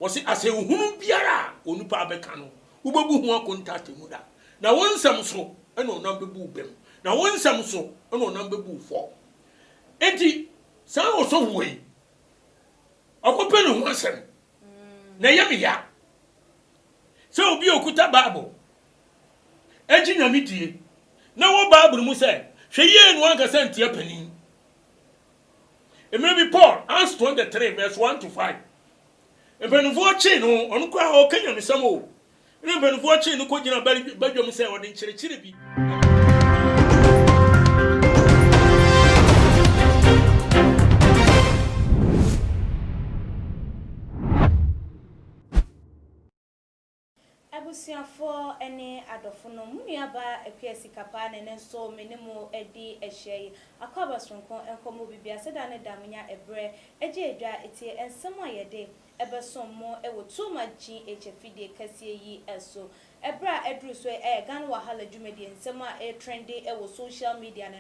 Wɔse asɛnhunu biara a onipa bɛka no, wobɛbu ho akonta atemmuda. Na wo nsɛm so na ɔnam bɛbu wo bem, na wo nsɛm so na ɔnam bɛbu wo fɔ. Enti saa ɔsɔfoɔ yi, ɔkɔpɛ ne ho asɛm, na ɛyɛ me ya sɛ obi a ɔkuta Bible gye Nyame die, na wɔ Bible mu sɛ, hwɛ yie na wankasa antia panin. Mmerɛ bi Paul, Acts 23 verse 1 to 5, mpanimfoɔ kyee no, ɔno koraa ɔka nyamesɛm o, ne mpanimfoɔ kyee no kɔgyina badwam sɛ ɔde nkyerɛkyerɛ bi. Abusuafoɔ ne adɔfonom, mo nuabaa Akua Sikapaa na ɛnnɛ nso me ne mo adi ahyia yi. Akwaaba Soronko nkɔmmɔ bibia sɛ da ne da monya ɛberɛ gye adwa tie nsɛm a yɛde bɛsom mo wɔ Too Much GH afidie kɛseɛ yi so. Ɛberɛ a aduru so yi ɛyɛ Ghana Wahala dwumadie, nsɛm a ɛretrende wɔ social media no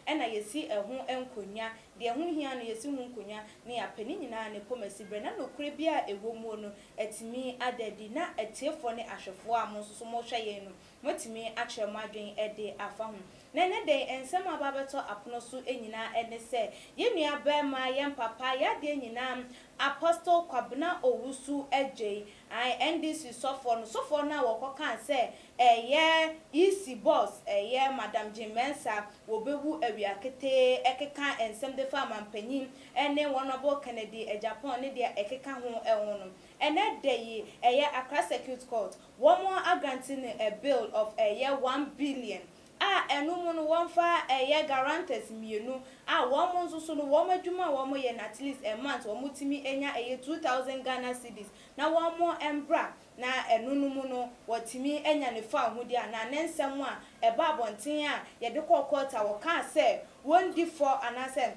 ɛno na yɛsi ɛho nkonnwa, deɛ ɛho hia no yɛsi ho nkonnwa na yɛapɛ ne nyinaa ne pɔmasi berɛ na nokorɛ biara a ɛwɔ muo no atumi ada adi, na atiefoɔ ne ahwɛfoɔ a mo nso so mohwɛ yɛn no, moatumi akyerɛ mo adwene de afa ho. Na ɛnnɛ da yi, nsɛm a aba abɛtɔ apono so nyinaa ne sɛ, yɛn nua barima, yɛn papa, yɛn adeɛ nyinaa, Apostle Kwabena Owusu Adjei, ae, NDC sɔfoɔ no, sɔfoɔ no a wɔkɔkaa sɛ ɛyɛ EC boss, ɛyɛ Madam Jean Mensah, wɔbɛwu awia ketee, ɛkeka nsɛm de faa mampanyin ne Honourable Kennedy Agyapong ne deɛ ɛkeka ho ho no. Ɛnɛ da yi, ɛyɛ Accra Circuit Court, wɔn agrante no a bail of ɛyɛ one billion a ɛno mu no wɔmfa ɛyɛ guarantors mmienu a wɔn nso so no wɔn adwuma a wɔn yɛ no at least a month wɔn tumi nya ɛyɛ 2000 Ghana cedis na wɔn mbra na ɛno no mu no wɔtumi anya ne fawohodie anaa ne nsɛm a ɛba abɔnten a yɛde kɔɔ court a wɔkaa sɛ wɔndi fɔ anaasɛ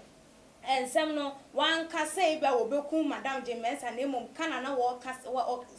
nsɛm no, wanka sɛ ebia wɔbɛkum Madam Jane Mensah na mmom ka na na wɔka sɛ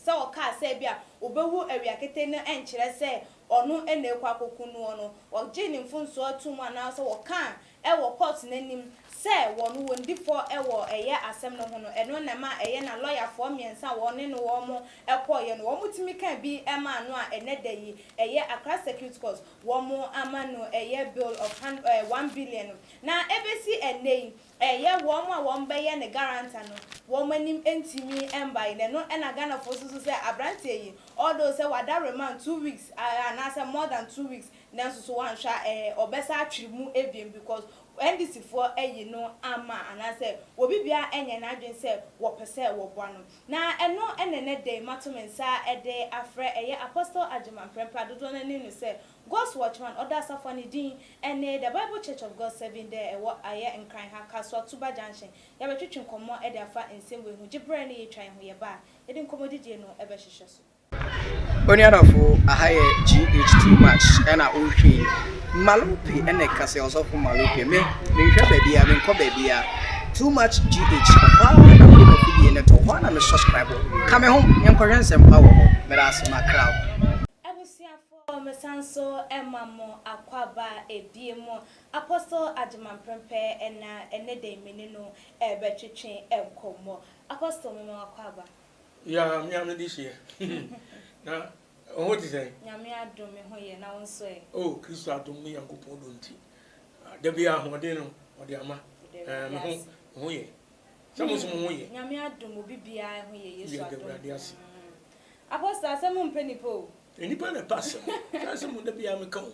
ɔkaa sɛ ebia ɔbɛwu awia ketee no nkyerɛ sɛ ɔno na ɛkɔ akɔku noɔ no. Wɔgyee ne mfomsoɔ too mu anaasɛ wɔkaa wɔ court no anim sɛ wɔn wɔndi fɔ wɔ ɛyɛ asɛm no ho no, ɛno na ɛma ɛyɛ na lɔyafoɔ mmiɛnsa a wɔne no wɔn kɔeɛ no wɔtumi kaa bi maa no a ɛnnɛ da yi ɛyɛ Accra Circuit Court wɔn ama no ɛyɛ bill of 1 billion no. Na ebesi ɛnnɛ yi, ɛyɛ wɔn a wɔbɛyɛ ne guarantor no, wɔn anim ntumi mbae. Na ɛno na Ghanafoɔ susu sɛ aberanteɛ yi, although sɛ wada remand 2 weeks anaasɛ more than 2 weeks, nanso so wanhwɛ a ɔbɛsa atwere mu ebiem because NDC foɔ ayi no ama anaasɛ obi biara nyɛ n'adwene sɛ wɔpɛ sɛ wɔboa no. Na ɛno na ɛnɛ da yi mato me nsa de afrɛ ɛyɛ Apostle Agyeman Prempeh a dodoɔ no anim no sɛ God's Watchman, ɔda asafo a ne din ne The Bible Church of God Serving dɛ ɛwɔ ayɛ Nkran ha, Kasoa Tuba Junction. Yɛabɛtwetwe nkɔmmɔ de afa nsɛm wei ho. Gye berɛ ne yɛtwa yɛn ho yɛba a, yɛde nkɔmmɔdidie no bɛhyehyɛ so. Onuadɔfo, aha yɛ GH too much ɛna wohwɛ yi. Malope ɛna ɛka sɛ ɔsɔfo Malope. Me, menhwɛ baabia, menkɔ baabia. Too much GH, ɛhɔ ara na mede m'afidie no to, hɔ ara na me subscribe. Ka me ho, yɛnkɔhwɛ nsɛmpa wɔ hɔ. Meda ase, makra wo. Abusuafoɔ, mesan so ma mo akwaaba ebie mu. Apostle Agyeman Prempeh ɛna ɛnɛ da yi me ne no ɛrebɛtwetwe nkɔmmɔ. Apostle, mema wo akwaaba. Ya, me a mede hyeɛ. Na wo ho te sɛn? Nyame adom, me ho yɛ, na wo nso ɛ? Oh, Kristo adom ne Nyankopɔn dɔ nti, da biara ahoɔden no ɔde ama. Eh, me ho, me ho yɛ. Sɛ mo nso mo ho yɛ. Nyame adom, obi biara ho yɛ, Yesu Yɛda adom. Awurade ase. Apostle, asɛm mpɛ nipa o. Nnipa na ɛpɛ asɛm. Saa asɛm da biara meka o.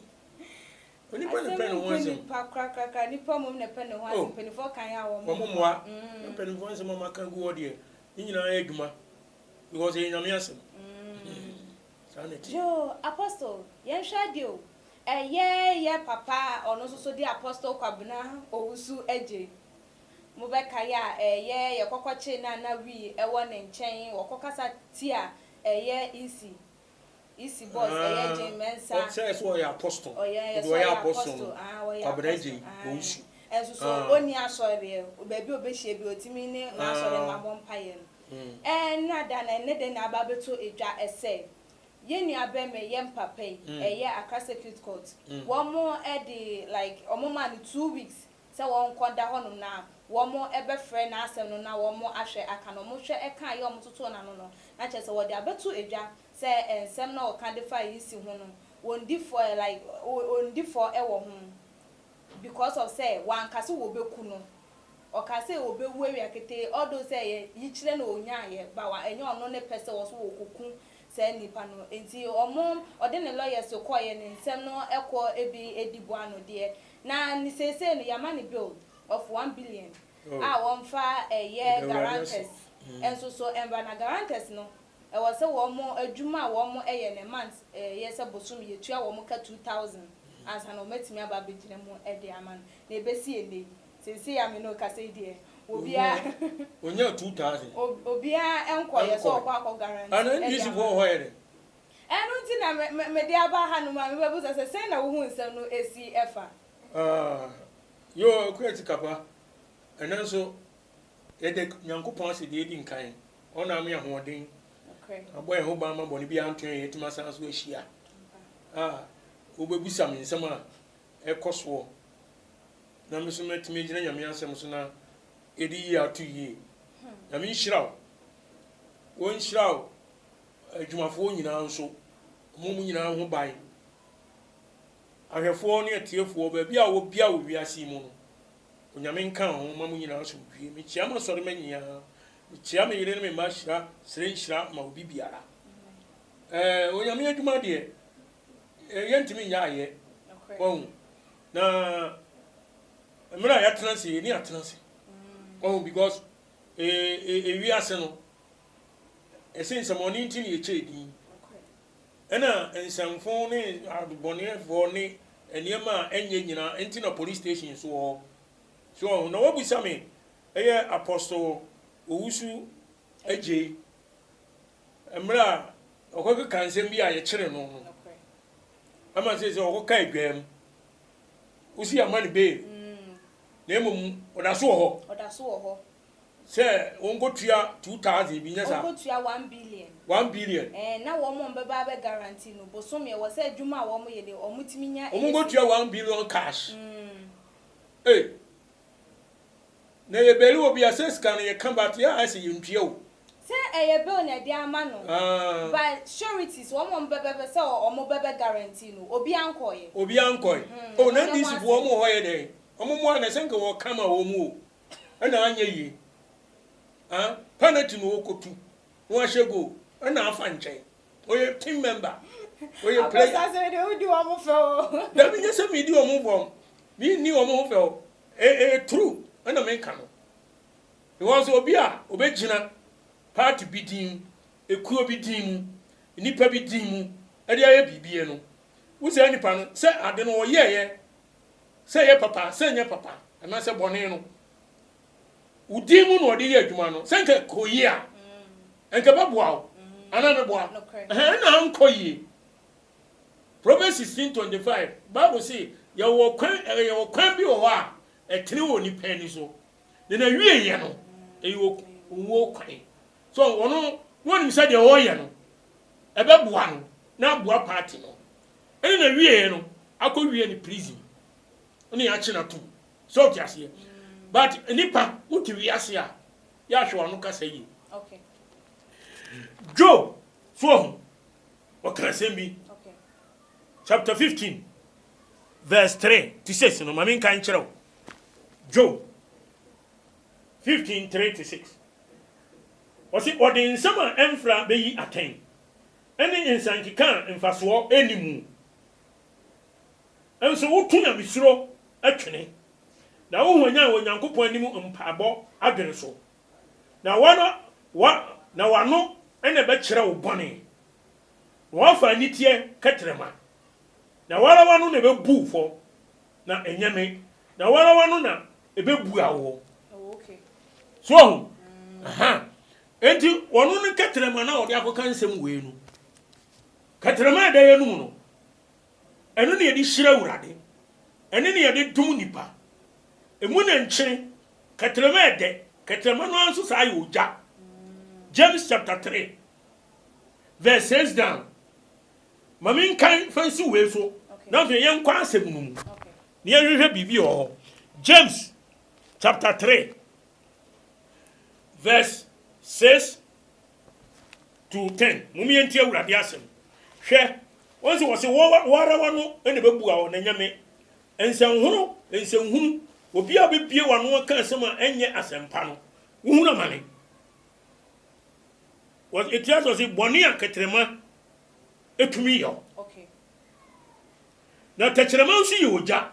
Onipa na ɛpɛ ne Asɛm ho mpɛ asɛm. nipa korakora, nipa mmom na ɛpɛ ne ho asɛm. Oh. Mpanimfoɔ kan a wɔn Wɔn mmoa. Mpanimfoɔ nsɛm a wɔaka gu hɔ deɛ, ne nyinaa yɛ adwuma. Because ɛyɛ Nyame asɛm. Saa na ɛteɛ. Yo, Apostle, yɛnhwɛ adeɛ o. Ɛyɛ yɛ papa a ɔno nso so de Apostle Kwabena Owusu Adjei. Mobɛkae a ɛyɛ yɛ kɔkɔkye no a na wii ɛwɔ ne nkyɛn, wɔkɔkasa tia ɛyɛ EC boss, ɛyɛ Jane Mensah. Sɛ ɛsɛ ɔyɛ apostle. Ɔyɛ Ɔde sɛ ɔyɛ ɔyɛ apostle no. apostle, ah, ɔyɛ Kwabena apostle, Adjei aye. Owusu. Ɛnso so Ah. ɔnni asɔre deɛ, baabi a ɔbɛhyia bi ɔtumi ne n'asɔre ma bɔ mpaeɛ no. Ɛnna da na ɛnnɛ da na aba abɛto edwa ɛsɛ yɛn nua bɛrima yi, yɛn papa yi, ɛyɛ Accra Circuit Court. Wɔn de like wɔn maa no 2 weeks. sɛ wɔnkɔ da hɔnom na wɔn bɛfrɛ n'asɛm no na wɔn ahwɛ aka no. Wɔn hwɛ kaeɛ a wɔtotoo n'ano no, na kyerɛ sɛ wɔde abɛto dwa sɛ nsɛm no a ɔka de faa EC ho no, wɔndi fɔ like ɔndi fɔ wɔ ho because of sɛ wanka sɛ wɔbɛku no. Ɔkaa sɛ ɔbɛwu awia ketee although sɛ ɛyɛ yikyerɛ na ɔnyaeɛ but wa ɛnyɛ ɔno ne pɛ sɛ ɔso ɔkɔku saa nipa no nti ɔmo ɔde ne lawyers kɔeɛ ne nsɛm no kɔ ebi di boa no deɛ na ne seesei no yama no bill of 1 billion a wɔmfa ɛyɛ guarantors nso so ɛmba na guarantors no ɛwɔ sɛ wɔn adwuma a wɔn yɛ ne month ɛyɛ sɛ bosom yɛtua wɔn ka 2000 ansa na wɔn atumi aba abɛgyina mu ɛde ama no na ebesi ɛnɛ yi seesei a me ne kasa yi deɛ obiara Onya 2000. Obiara nkɔyɛ sɛ ɔkɔ akɔ guarantee. Ana NDC foɔ hɔ yɛ dɛ? Ɛno nti na me me de aba hanom a mebɛbusa sɛ sɛn na wohu nsɛm no esi ɛfa. Yo, Akua Sikapa, ɛno nso yɛde Nyankopɔn ase deɛ ɛdi nkan. Ɔna ame ahoɔden abɔ yɛn ho ban ma bɔne bi anto yɛn, yɛtumi asan so ahyia a wobɛbusa me nsɛm a ɛkɔ soɔ na me nso mɛtumi agyina Nyame asɛm so na yɛde yie ato yie. Nyame nhyira wo, wɔnhyira wo adwumafoɔ nyinaa nso, mo mu nyinaa ho ban, ahwɛfoɔ ne atiefoɔ baabi a wɔbia wɔ wiase yi mu no, Onyame nka ho ma mo nyinaa asomdwie. Mekyia mo asɔre ma nyinaa, mekyia me yere ne me mma, hyira srɛ nhyira ma obi biara. Onyame adwuma deɛ yɛntumi nyɛ ayɛ wahu na mmerɛ a yɛatena ase yɛni atena ase wahu because ewiase no ɛsɛ nsɛmɔne nti ne yɛkyɛ din ɛna nsɛmfo ne adebɔnefoɔ ne nneɛma a ɛnyɛ nyinaa nti na police station so wɔ hɔ so ɔho. Na wabusa me ɛyɛ Apostle Owusu Agyei mmerɛ a ɔkɔkeka nsɛm bi a yɛkyere no ama sɛ ɔkɔka adwaa mu wosi ama no bail na mmom ɔda so wɔ hɔ. Ɔda so wɔ hɔ. Sɛ wɔnkɔtua 2000 bi nyɛ saa. Wɔnkɔtua 1 billion. 1 billion. Na wɔn a wɔbɛba abɛ guarantee no bosome ɛwɔ sɛ adwuma a wɔn yɛ de wɔn tumi nya. Wɔn nkɔtua 1 billion cash. Ee, na yɛ bail wɔ bi a sɛ sika no yɛka but yɛ a sɛ yɛntua o. Sɛ ɛyɛ bill na ɛde ama no. But sureties wɔn a wɔbɛbɛ sɛ wɔn bɛbɛ guarantee no, obi ankɔyɛ. Obi ankɔɛ o. Na NDC foɔ wɔn wɔ hɔ yɛ dɛ wɔn mu a na sɛ nka wɔka ma wɔn mu o ɛna anyɛ yie. Ah, penalty no wɔkɔtu na wɔahyɛ goal ɛna afa nkyɛn. Ɔyɛ team member, ɔyɛ player. Akɔsa de wodi wɔn fɛ o. Dabi, nyɛ sɛ mi di wɔn fɔm, mi ni wɔn ho fɛ o. Ee, true ɛna mi nka no because obi a obɛgyina party bi din, ekuo bi din mu, nipa bi din mu ɛde ayɛ biribi no, wosɛ nipa no sɛ ade no ɔyɛɛyɛ sɛ ɛyɛ papa sɛ ɛnyɛ papa anaasɛ bɔne no, wo din mu na ɔde yɛ adwuma no, sɛ nka kɔ yie a nka bɛboa wo anaa bɛboa ɛna ankɔ yie. Proverbs 16:25, Bible say yɛwɔ kwan bi wɔ hɔ a ɛtene wɔ nipa ani so na na wie yɛ no ɛyɛ owuo kwan. So ɔno wɔnim sɛ deɛ ɔreyɛ no ɛbɛboa no na aboa party no ɛne na wie yɛ no akɔ wie ne prison ɛne yɛakye no atom sɛ ɔte aseɛ. But nipa wote wiase a yɛahwɛ w'ano kasa yie. Job so ɔho ɔka asɛm bi, chapter 15 verse 3 to 6 no, ma menka nkyerɛ wo. Job 15 3 to 6, ɔse ɔde nsɛm a ɛmfra bɛyi atɛn ɛne nsankeka a mfasoɔ ɛni mu nso woto nyamesuro atwene na wohwanyan wɔ Nyankopɔn anim mpaebɔ adwene so na wano wa na wano ɛna ɛbɛkyerɛ wo bɔne na wafa aniteɛ kɛtrɛma na wara wano na ɛbɛbu wo fɔ na ɛnyɛ me na wara wano na ɛbɛbua wo. So ɔho aha enti ɔno ne kɛtrɛma na ɔde akɔka nsɛm wei no, kɛtrɛma a ɛda yɛn no mu no, ɛno ne yɛde hyira Awurade, ɛne ne yɛde dom nipa emu na nkyene kɛtrɛma ɛdɛ kɛtrɛma no ara nso saa yɛ ogya. James chapter 3 verse 6 down, ma menkan fa nsi wei so na afei yɛnkɔ asɛm no mu na yɛhwehwɛ biribi wɔ hɔ. James chapter 3 verse 6 to 10. Mom yɛntie Awurade asɛm. Hwɛ, wɔn sɛ wɔse wɔ ara w'ano na ɛbɛbua wo, na ɛnyɛ me. Nsɛnhunu, nsɛnhunu, obi a ɔbɛbue w'ano aka asɛm a ɛnyɛ asɛmpa no, wohunu amane. Wɔ ɛtia sɛ ɔse bɔne a kɛtrɛma ɛtumi yɛ. Na tɛkyerɛma nso yɛ ogya.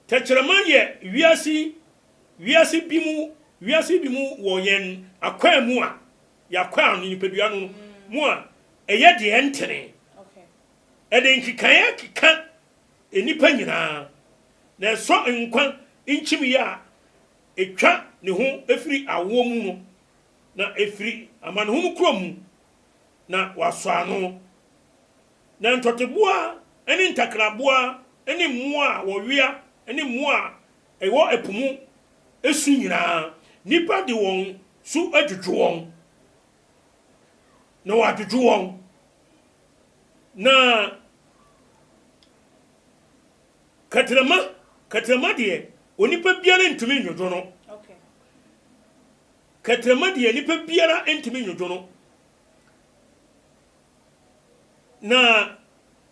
Tɛkyerɛma yɛ wiase wiase bi mu wiase bi mu wɔ yɛn akwaa mu a yɛakwaa no nipadua no mu a ɛyɛ deɛ ɛntene. Ɛde nkekaeɛ keka nnipa nyinaa, na ɛsɔ nkwa nkyimiiɛ a ɛtwa ne ho firi awoɔ mu no, na ɛfiri amanehunu kuro mu na wɔasɔ ano. Na ntɔteboa ne ntakraboa ne mmoa a wɔwea ne mmoa a ɛwɔ ɛpo mu su nyinaa, nnipa de wɔn so adwudwo wɔn, na wɔadwudwo wɔn. Na kɛtrɛma, kɛtrɛma deɛ, onipa biara ntumi nnwodwo no. Kɛtrɛma deɛ, nipa biara ntumi nnwodwo no. Na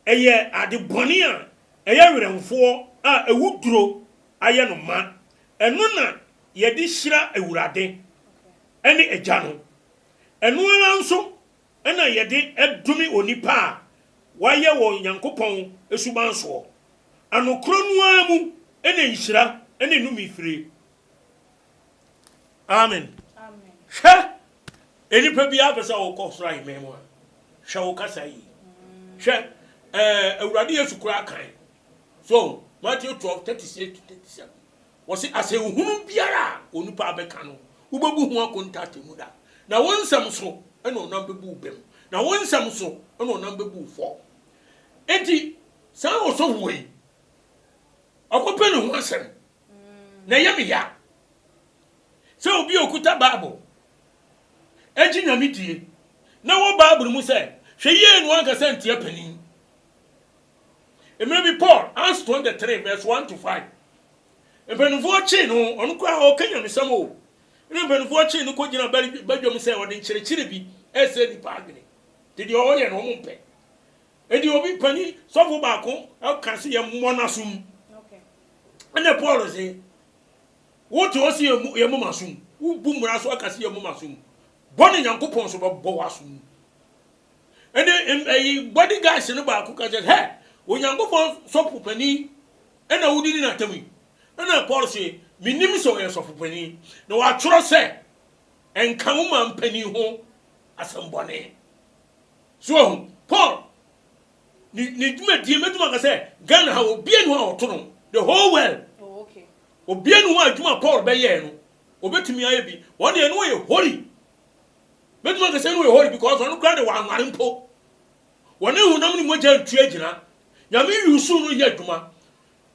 ɛyɛ ade bɔne a ɛyɛ werɛmfoɔ a awuduro ayɛ no ma. Ɛno na yɛde hyira Awurade ne Agya no. Ɛno ara nso na yɛde dome onipa a wayɛ wɔ Nyankopɔn suban soɔ. Ano korɔ no ara mu na nhyira ne nnome fire. Amen. Hwɛ, nnipa biara pɛ sɛ ɔkɔ soro ahemman mu a, hwɛ wo kasa yi. Hwɛ, ɛɛ, Awurade Yesu koraa kan. So, Matthew 12, 36 to 37. Wɔse asɛnhunu biara a onipa bɛka no, wobɛbu ho akonta atemmu da. Na wo nsɛm so na ɔnam bɛbu wo bem, na wo nsɛm so na ɔnam bɛbu wo fɔ. Enti, saa ɔsɔfoɔ yi, ɔkɔpɛ ne ho asɛm, na ɛyɛ me ya sɛ obi a ɔkuta Bible gye Nyame die, na wɔ Bible mu sɛ, hwɛ yie na wankasa antia panin. Mmerɛ bi Paul, Acts 23 verse 1 to 5, mpanimfoɔ kyee no, ɔno koraa ɔka nyamesɛm o, ɛna mpanimfoɔ kyee no kɔgyina badwam sɛ ɔde nkyerɛkyerɛ bi ɛresɛ nnipa adwene, nti deɛ ɔyɛ no wɔn mpɛ. Enti obi panin sɔfo baako ka sɛ yɛmmɔ n'asom. Ɛna Paul se, wote hɔ sɛ yɛmmɔ m'asom, wobu mmara so aka sɛ yɛmmɔ m'asom, bɔ ne Nyankopɔn so bɛbɔ w'asom. Ɛne ɛyi body guards no baako ka sɛ, hɛ, Onyankopɔn sɔfo panin ɛna wodidi n'atam yi. Ɛna Paul se, menim sɛ ɔyɛ sɔfo panin, na wɔatwerɛ sɛ, ɛnka wo man panin ho asɛmbɔne. So wahu? Paul, ne, ne dwumadie, mɛtumi aka sɛ, Ghana ha, obiara ni hɔ a ɔto no. The whole world. Oh, okay. Obiara ni hɔ a adwuma Paul bɛyɛɛ no, obɛtumi ayɛ bi. Wɔn deɛ, ɛno yɛ holy. Mɛtumi aka sɛ ɛno yɛ holy because ɔno koraa de wanware mpo. Wɔne honam ne mogya ntu agyina. Nyame yusu no yɛ adwuma.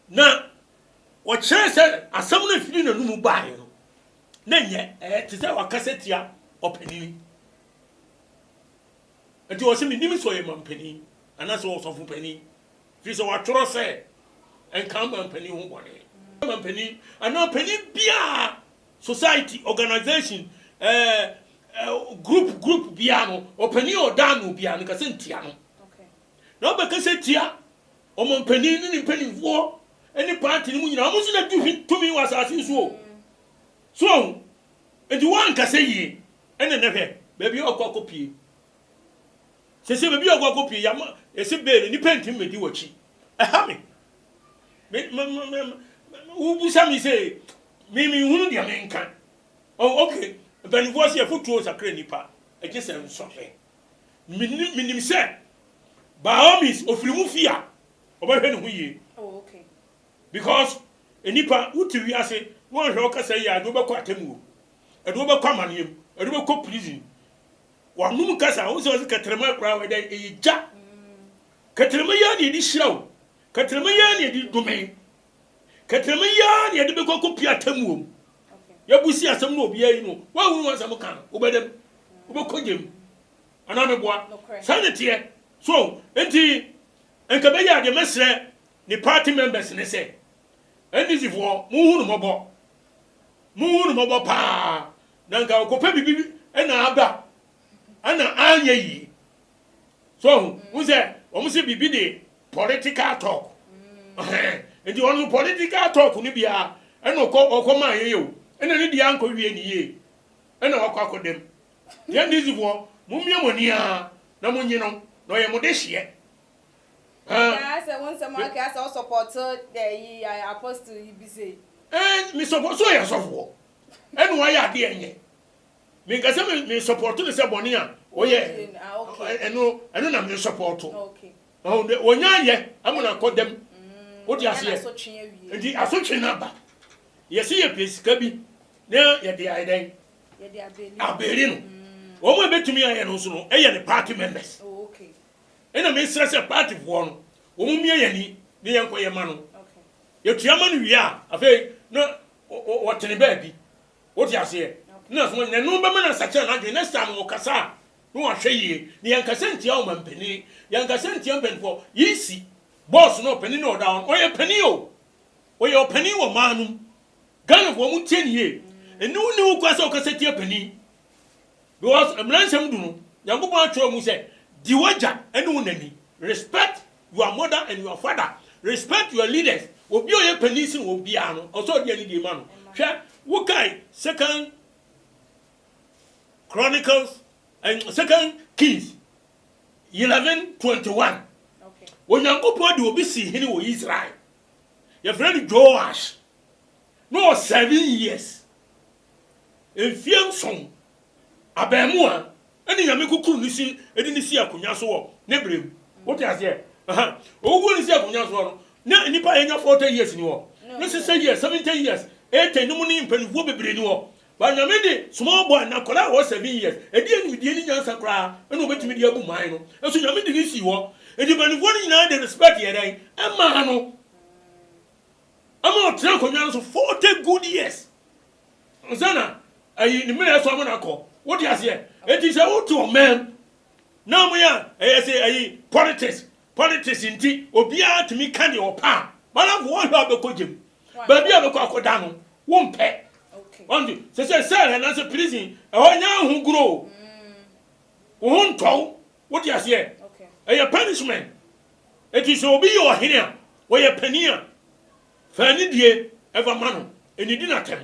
Na wɔkyerɛ sɛ asɛm no firi n'anum baeɛ no, na nyɛ ɛyɛ te sɛ wakasa tia ɔpanin. Enti ɔse mennim sɛ ɔyɛ mampanin anaasɛ ɔsɔfo panin, firi sɛ wɔatwerɛ sɛ nka mampanin ho bɔne. Mampanin anaa panin biara, society, organization, eh, eh, group group biara no, ɔpanin a ɔda ano biara no, kasa ntia no. Na wobɛkasa tia ɔmampanin ne ne mpanimfoɔ ne party no mu nyinaa, wɔn nso na di tumi wɔ asase so o. So ahu? Enti woankasa yie. Ɛna nnɛ hwɛ baabi a ɔkɔ akɔpie. Sese baabi a ɔkɔ akɔpie yama yɛse bail nipa ntumi mmɛdi w'akyi. Ɛha me. Me me me me wobisa me sɛ me menhunu deɛ menka. Oh okay mpanimfoɔ se afotuo nsakra nipa ɛgye sɛ nsɔhwɛ. Menim menim sɛ by all means ofiri mu fie a ɔbɛhwɛ ne ho yie. Oh okay. Because nnipa wote wiase na wɔnhwɛ wo kasa yie a ɛde wobɛkɔ atemmuo. Ɛde wo bɛkɔ amaneɛ mu, ɛde wo bɛkɔ prison. W'anom kasa, wo sɛ ɔsɛ kɛtrɛma koraa wɔ dɛn, ɛyɛ gya. Kɛtrɛma yi ara na yɛde hyira wo, kɛtrɛma yi ara na yɛde dome, kɛtrɛma yi ara na yɛde bɛkɔ akɔpia atemmuo mu. Yɛbu si asɛm no obiara yi no, woahunu asɛm ka no, wobɛdam, wobɛkɔ gyam. Anaa meboa? Saa na teɛ. So, nti, nka bɛyɛ a deɛ mɛsrɛ ne party members ne sɛ, NDC foɔ, monhu no mmɔbɔ. Monhu no mmɔbɔ paa. Na nka ɔkɔpɛ biribi na aba ɛna anyɛ yie. So ɔho, wo sɛ wɔn sɛ biribi de political talk. Nti wɔn nso political talk no biara ɛna ɔkɔ ɔkɔ maa yɛyɛ o. Ɛna ne deɛ ankɔ wie ne yie. Ɛna wakɔ akɔdam. Nti NDC foɔ, mommie mo ani ara na monye no na ɔyɛ mo dehyeɛ. Daa sɛ wo nsɛm aka asɛ wo support yi apostle yi bi sei. Eh me support so ɔyɛ sɔfoɔ ɛna wayɛ adeɛ ɛnyɛ me nka sɛ me me support no sɛ bɔne a ɔyɛ ɛno ɛno na me support wɔnya ayɛ ama no akɔ dɛm wote aseɛ nti asotwe no aba yɛsɛ yɛpɛ sika bi na yɛde ayɛ dɛn abeli no wɔn a ɛbɛtumi ayɛ no nso no ɛyɛ ne party members. Ɛna mesrɛ sɛ partyfoɔ no wɔn mmia yɛn ani ne yɛn nkɔ yɛ ma no. Yɛtua ma no wie a afei na wɔtene baabi. Wote aseɛ? Na so na ɛno bɛma no asakyera n'adwene. Next time ɔkasa a na wahwɛ yie. Na yɛnkasa ntia ɔmampanin, yɛnkasa ntia mpanimfoɔ. Yisi, boss no ɔpanin no a ɔda hɔ no, ɔyɛ panin o. Ɔyɛ ɔpanin wɔ man no mu. Ghanafoɔ montie no yie. Ɛnni wo nni ho kwan sɛ wokasa tia panin. Because mmara nsɛm du no, Nyankopɔn atwerɛ mu sɛ, di w'agya ne wo na ni, respect your mother and your father, respect your leaders. Obi a ɔyɛ panin sen wɔn biara no, ɔsɛ ɔde anidie ma no. Hwɛ, wokae Second Chronicles, eh, Second Kings 11:21. Onyankopɔn de obi sii hene wɔ Israel. Yɛfrɛ no Joash. Na ɔwɔ 7 years. Mfeɛ 7, abɛɛmoa ɛne Nyame kukuru no si de no si akonwa so wɔ ne berɛ mu. Wote aseɛ? Aha. Ɔwuo no si akonwa soɔ no, na nnipa a yɛnya 40 years ni hɔ, ne 60 years, 70 years, 80 no mu ne mpanimfoɔ bebree ni hɔ. Ba Nyame de small boy na akwadaa a ɔwɔ 7 years, ɛdi animdeɛ ne nyansa koraa ɛna ɔbɛtumi de abu man no. Nso Nyame de no sii hɔ. Enti mpanimfoɔ no nyinaa de respect yɛ dɛn? Ɛmaa no. Ama ɔtena akonnwa no so 40 good years. Ansa na ayi ne mmerɛ ɛsɔ ama no akɔ. Wote aseɛ? Enti sɛ wote ɔman mu na mo yɛ a ɛyɛ sɛ ayi politics politics nti obiara tumi ka deɛ ɔpɛ a, madamfo wɔnhwɛ a wobɛkɔ gyam. Baabi a wobɛkɔ akɔda no wompɛ. Wɔnte sɛ sɛ cell anaasɛ prison ɛhɔ nyɛ ahogoro o. Wo ho ntɔ wo. Wote aseɛ? Ɛyɛ punishment. Enti sɛ obi yɛ ɔhene a, ɔyɛ panin a, Fa anidie fa ma no, nnidi no atɛm.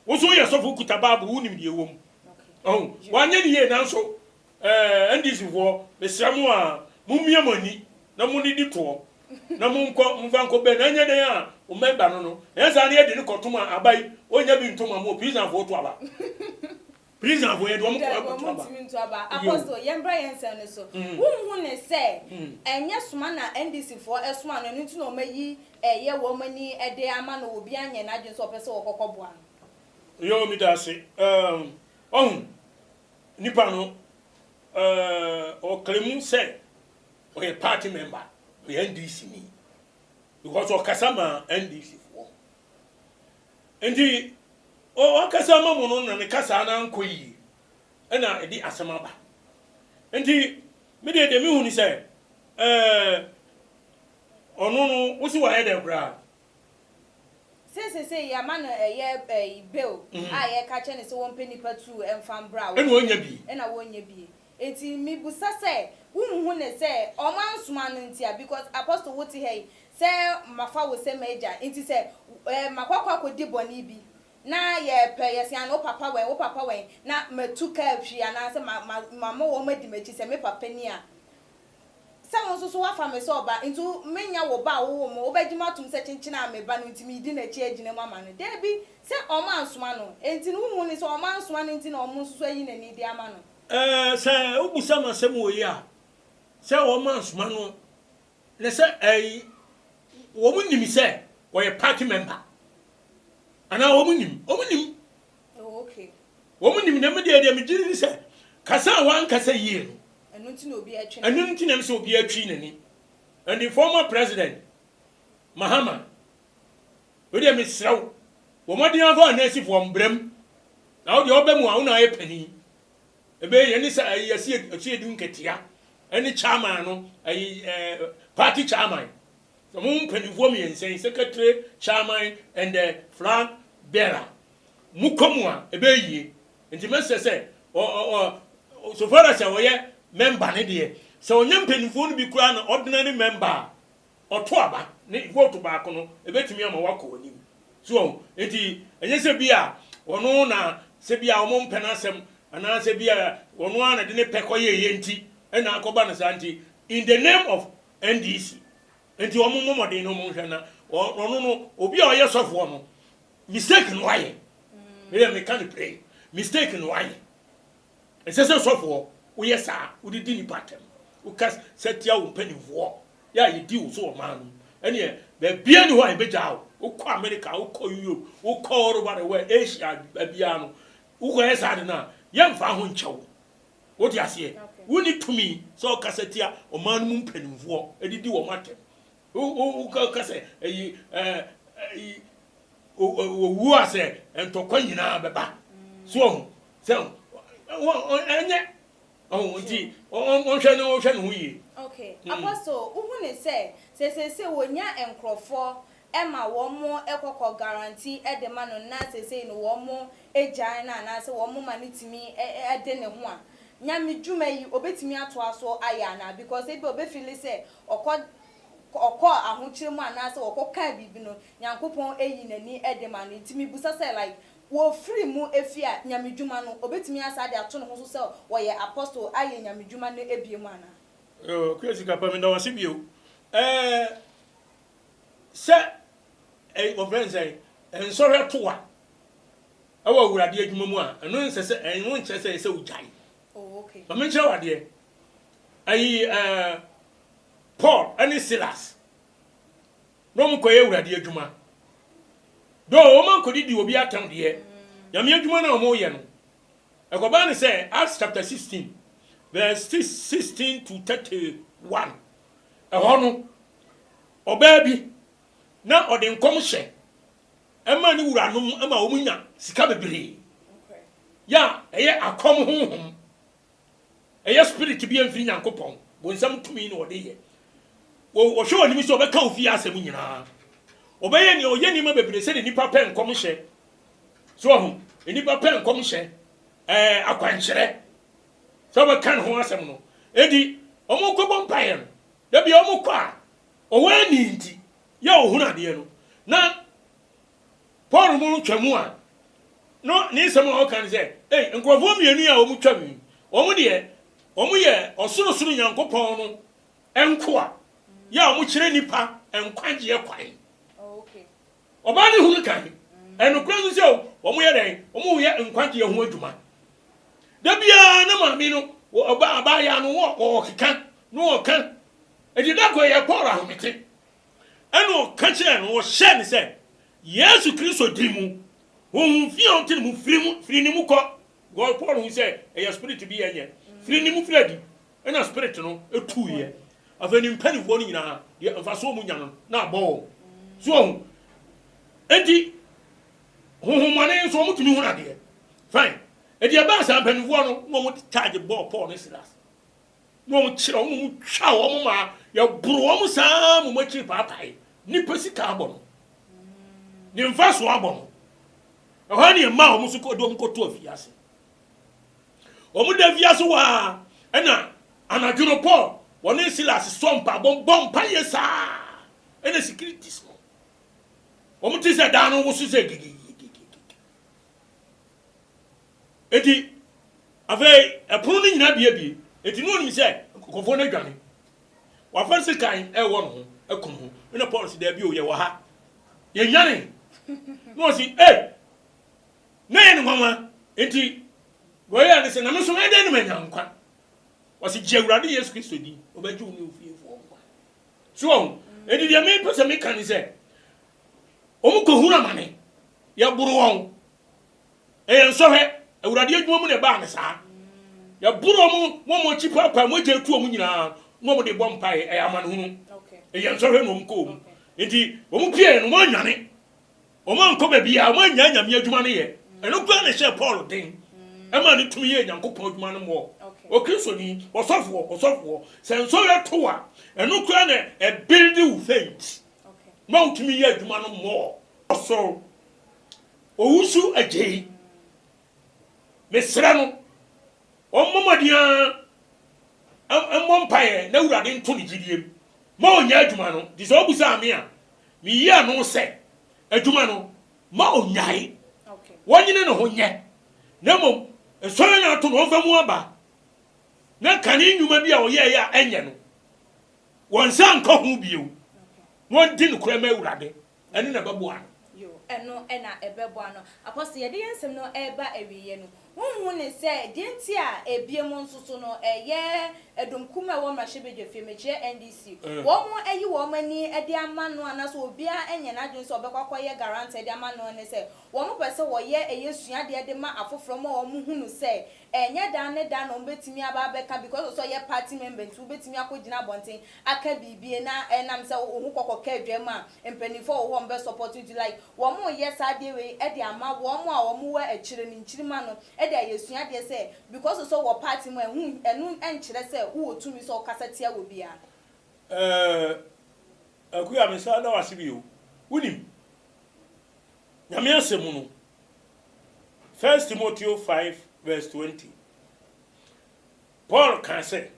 Wo nso woyɛ sɔfo wokuta Bible wonim deɛ ɛwɔ mu. Ɔho, wanyɛ ne yie nanso ɛɛ NDC foɔ mesrɛ mo a mommia mo ani na monidi toɔ na monkɔ momfa nkɔ bɛ na ɛnyɛ dɛn a wo mɛmba no no ɛnyɛ saa na yɛde no kɔtom a aba yi ɔnnya bi nto ma mo prison foɔ to aba. Prison foɔ yɛde wɔn kɔ Dabi, ɛkɔto wɔn aba. ntumi nto aba. Yo. Apostle, yɛn bra yɛn nsɛm no so. Wonhu ne sɛ ɛnyɛ soma na NDC foɔ ɛsoma no, ɛno nti na wɔn ayi ɛyɛ wɔn ani ɛde ama no, obi anyɛ n'adwene sɛ ɔpɛ sɛ ɔkɔkɔ boa no. Yo, meda ase. Ɛɛm, wahu, nipa no, ɛɛ, ɔklemu sɛ ɔyɛ party member, ɔyɛ NDC ni, because ɔkasa maa NDC foɔ. Nti ɔkasa ma mu no na ne kasaa no ankɔ yie ɛna ɛde asɛm aba. Nti me deɛ deɛ mehu ne sɛ ɛɛ ɔno no wosi wayɛ dɛn koraa? Sɛ sesei yɛama no ɛyɛ ɛyi bail a yɛka kyerɛ no sɛ wɔmpɛ nipa tuu ɛmfa mbra a Ɛna ɔnnya bi. Ɛna wɔnnya bi. Nti mebusa sɛ wonhu no sɛ ɔmo ansoma no nti a because Apostle wote ha yi sɛ mafa wo sɛ m'agya nti sɛ ɛɛ makɔ akɔ akɔdi bɔne bi na yɛpɛ yɛse ana wo papa wɛn wo papa wɛn na matu kaa hwi anaasɛ ma ma mama wɔn adi m'akyi sɛ me papa ni a sɛ wo nso so woafa me sɛ ɔba nti menya wo ba a wowoo me wobɛgye me atom sɛ kyenkyen a me ba no nti medi n'akyi agyina mu ama no daabi sɛ ɔmo ansoma no nti no wonhu no sɛ ɔmo ansoma no nti na ɔmo nso so ayi n'ani de ama no. Ɛɛ, sɛ wobisa me asɛm wɔ yi a, sɛ wɔn ansoma no, na sɛ ɛyi, wɔn nim sɛ wɔyɛ party member, anaa wɔn nim, wɔn nim. Oh, okay. Wɔn nim na me deɛ deɛ megye di sɛ kasa a wankasa yie no. Ɛno nti na obi atwi n'ani. Ɛno nti na sɛ obi atwi n'ani. And the former president Mahama, wo deɛ mesrɛ wo, wɔ mmɔden afa anansifoɔ mbrɛm, na wo deɛ ɔbɛ mu a wo na ayɛ panin. Ebe yɛne sɛ ɛyi yɛsi ɛsi edu nketea ɛne chairman no ɛyi party chairman. Sɛ mo mpanimfoɔ mmiɛnsa yi, secretary, chairman and the flag bearer, mokɔ mu a, ɛbɛyɛ yie. Nti mɛsrɛ sɛ, ɔ ɔ ɔ so far as a ɔyɛ member no deɛ, sɛ ɔnyɛ mpanimfoɔ no bi koraa na ordinary member a, ɔto aba, ne vote baako no, ɛbɛtumi ama wakɔ w'anim. So wahu? Nti ɛnyɛ sɛ bi a ɔno na sɛ bi a wɔn mpɛ n'asɛm anaasɛ bi a ɔno ara na de ne pɛ kɔyɛeɛ nti ɛna akɔba no saa nti, in the name of NDC nti wɔn mmɔ mmɔden na wɔn nhwɛ na ɔno no, obi a ɔyɛ sɔfoɔ no, mistake no wayɛ. Meyɛ meka no plain, mistake no wayɛ. Ɛnsɛ sɛ sɔfoɔ woyɛ saa, wode di nipa atɛm, woka sɛ tia wo mpanimfoɔ yɛ a yɛdi wo so wɔ ɔman no mu. Ɛneɛ baabiara ni hɔ a yɛbɛgyaa wo. Wokɔ America, wokɔ Europe, wokɔ all over the world, Asia, baabiara no, wokɔyɛ saa de no a, yɛmfa ho nkyɛ wo. Wote aseɛ? Wonni tumi sɛ wokasa tia ɔman no mu mpanimfoɔ de di wɔn atɛm. Woka sɛ ɛyi ɛɛ ɛyi owuo a sɛ ntɔkwa nyinaa bɛba. So ɔho sɛ ɛnyɛ ɔho nti ɔnhwɛ ne ɔnhwɛ ne ho yie. Okay. Apostle, wohu ne sɛ sɛ seesei wɔnya nkurɔfoɔ ma wɔn kɔ kɔ guarantee de ma no na seesei no wɔn gyae no anaasɛ wɔn ma no tumi de ne ho a, Nyame dwuma yi obetumi atoa so ayɛ anaa? Because ebia obe feeli sɛ ɔkɔ ɔkɔɔ ahokyere mu anaasɛ ɔkɔ kaa biribi no Nyankopɔn ayi n'ani de ma no. Nti mebusa sɛ like wɔfiri mu efi a Nyame dwuma no obetumi asan de ato ne ho so sɛ ɔyɛ apostle ayɛ Nyame dwuma no ebiem anaa? Yoo Kwesi Kapa meda wo ase bio. Ɛɛ sɛ ɛyi wɔfrɛ no sɛn nsɔhwɛ to a ɛwɔ awurade adwuma mu a ɛno nsɛ sɛ ɛno nkyerɛ sɛ ɛsɛ wogyae. Oh okay. Ma menkyerɛ wo adeɛ. Ayi ɛɛ Paul ɛne Silas na wɔn kɔyɛ awurade adwuma. Though wɔn ankɔdidi obi atɛm deɛ, Nyame adwuma no a wɔyɛ no, ɛkɔbaa no sɛ Acts chapter 16 verse 16 to 31 ɛhɔ no, ɔbaa bi na ɔde nkɔmhyɛ ma ne wuranom ma wɔn nya sika bebree. Yɛ a ɛyɛ akɔm honhom. Ɛyɛ spirit bi a ɛmfiri Nyankopɔn, bonsam tumi na ɔde yɛ. Ɔhwɛ w'anim sɛ ɔbɛka wo fie asɛm nyinaa. Ɔbɛyɛ nea ɔyɛ nneɛma bebree sɛdeɛ nnipa pɛ nkɔmhyɛ. So wahu? Nnipa pɛ nkɔmhyɛ, ɛɛ akwankyerɛ sɛ ɔbɛka ne ho asɛm no. Enti wɔkɔbɔ mpaeɛ no, da bi wɔkɔ a, ɔwɔ ani nti, yɛ a ɔhunu adeɛ no, na Paul mu twa mu a, no ne nsɛm a ɔka ne sɛ, Ei, nkurɔfoɔ mmienu yi a wɔtwam yi, wɔn deɛ, wɔyɛ Ɔsorosoro Nyankopɔn no nkoa, yɛ a wɔkyerɛ nnipa nkwagyeɛ kwan. Ɔbaa no hunu kan. Ɛnokorɛ nso sɛ wɔyɛ dɛn? Wɔyɛ nkwagyeɛ ho adwuma. Da biara na maame no, ɔbaa abaayaa no, ɔkeka na ɔka. Enti da koro ɛyɛɛ Paul ahomete. Ɛnna ɔka kyerɛɛ no, ɔhyɛɛ no sɛ, Yesu Kristo din mu, honhom fi a ɔte ne mu, firi mu, firi ne mu kɔ. Because Paul hu sɛ ɛyɛ spirit bi ɛnyɛ. Firi ne mu firi adi. Ɛnna spirit no tuiɛ. Afei ne mpanimfoɔ no nyinaa, deɛ mfasoɔ wɔn nya no, na abɔ wɔn. So wɔn. Enti, honhommɔne nso wɔtumi hunu adeɛ. Fine. Enti ɛbaa saa mpanimfoɔ no, na wɔn charge bɔɔ Paul ne Silas. Na wɔn kyerɛ wɔn mu twa wɔn ma yɛboro wɔn saa ma wɔn akyiri paapae. Nipa sika abɔ no. Ne mfasoɔ abɔ no. Ɛhɔ ne ɛma wɔn so de wɔn kɔto afiase. Wɔn da afiase hɔ a ɛna anadwo no Paul wɔne Silas sɔ mpaebɔ bɔ mpaeɛ saa ɛna securities no wɔn te sɛ dan no woso sɛ gigigigigi. Enti afei ɛpono no nyinaa biebie. Enti na onim sɛ nkurɔfoɔ no adwane. Wafa sekan ɛwɔ ne ho aku ne ho. Ɛna Paul si daabi o, yɛwɔ ha. Yɛnwane. Na ɔsi, ee, na yɛ ne nwanwa. Enti wɔyɛ ne sɛ, na me nso mɛyɛ dɛn na manya nkwa? Ɔsi, gye Awurade Yesu Kristo di, ɔbɛgye wo ne wo fiefoɔ nkwa. So wɔn, enti deɛ mepɛ sɛ meka ne sɛ, wɔn kɔhunu amane, yɛboro wɔn. Ɛyɛ nsɔhwɛ. Awurade adwuma mu na ɛbaa no saa. Yɛboro wɔn, wɔn wɔn akyi paapaa, mogya etu wɔn nyinaa, na wɔn de bɔ mpae. Ɛyɛ amanehunu. Ɛyɛ nsɔhwɛ na wɔn kɔɔ mu. Nti wɔn pie no, wɔn anwane. Wɔn ankɔ baabiara, wɔn annya Nyame adwuma no yɛ. Ɛno koraa na ɛhyɛɛ Paul den. Ɛmaa no tumi yɛɛ Nyankopɔn adwuma no mmɔɔ. Okristoni, ɔsɔfoɔ, ɔsɔfoɔ, sɛ nsɔhwɛ to a, ɛno koraa na ɛbuilde wo faith. ma wotumi yɛ adwuma no more. Ɔsoro Owusu Agyei, mesrɛ no ɔmmɔ mmɔden ara mmɔ mpaeɛ na Awurade nto ne gyidie mu ma ɔnya adwuma no. Nti sɛ wobisaa me a, meyi ano sɛ adwuma no ma ɔnyae, wɔnyene ne ho nyɛ, na mmom nsɔre no ato no ɔmfa mu aba, na kane nnwuma bi a ɔyɛeɛ a ɛnyɛ no, wɔn nsa nka ho bio, na ɔndi nokorɛ ma Awurade. Ɛno na ɛbɛboa no. Yo, ɛno na ɛbɛboa no. Apostle, yɛde yɛn nsɛm no reba awieɛ no, wonhu no sɛ deɛ nti a ebiem nso so no ɛyɛ ɛdɔm kumaa a ɛwɔ mmarahyɛbadwafie, mekyerɛ NDC, wɔn ayi wɔn ani de ama no anaasɛ obiara nyɛ n'adwene sɛ ɔbɛkɔ akɔyɛ guarantor de ama no ne sɛ wɔn pɛ sɛ wɔyɛ ɛyɛ suadeɛ de ma afoforɔ ma wɔn hunu sɛ ɛnyɛ daa ne daa na wɔn bɛtumi aba abɛka because of sɛ ɔyɛ party member nti wobɛtumi akɔgyina abɔnten aka biribi na ɛnam sɛ wo ho kɔkɔ ka adwa mu a mpaninfoɔ wɔ hɔ a wɔn bɛ support nti like wɔn reyɛ saa adeɛ wei de ama wɔn a wɔn wɔ akyire no nkyirimma no de ayɛ suadeɛ sɛ because of sɛ wɔ party mu a ɛho ɛno nkyerɛ sɛ wo wɔ tumi sɛ wo kasa tia wɔ biara. Eh Akua me san da wo ase bio. Wonim, Nyame asɛm mu no, First Timoteo 5 verse 20, Paul kaa sɛ,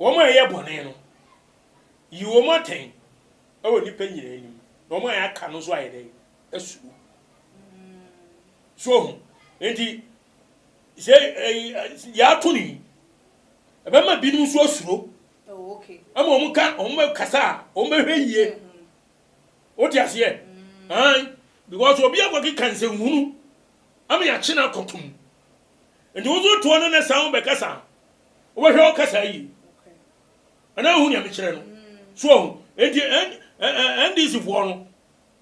Wɔn a ɛyɛ bɔne no, yi wɔn atɛn wɔ nnipa nyinaa anim, na wɔn a aka no nso ayɛ dɛn? Asuro. So ohu? Enti, sɛ yɛato no yi, ɛbɛma binom nso asuro. Ama wɔn ka, wɔn bɛkasa a, wɔn bɛhwɛ yie. Wote aseɛ? Ae, because obi akɔkeka nsɛnhunu ama yɛakye no akɔtom. Nti wo nso toɔ no na san wobɛkasa a, wobɛhwɛ wo kasa yie. Anaa wohu nea mekyerɛ no? So ɔho? Nti NDC foɔ no,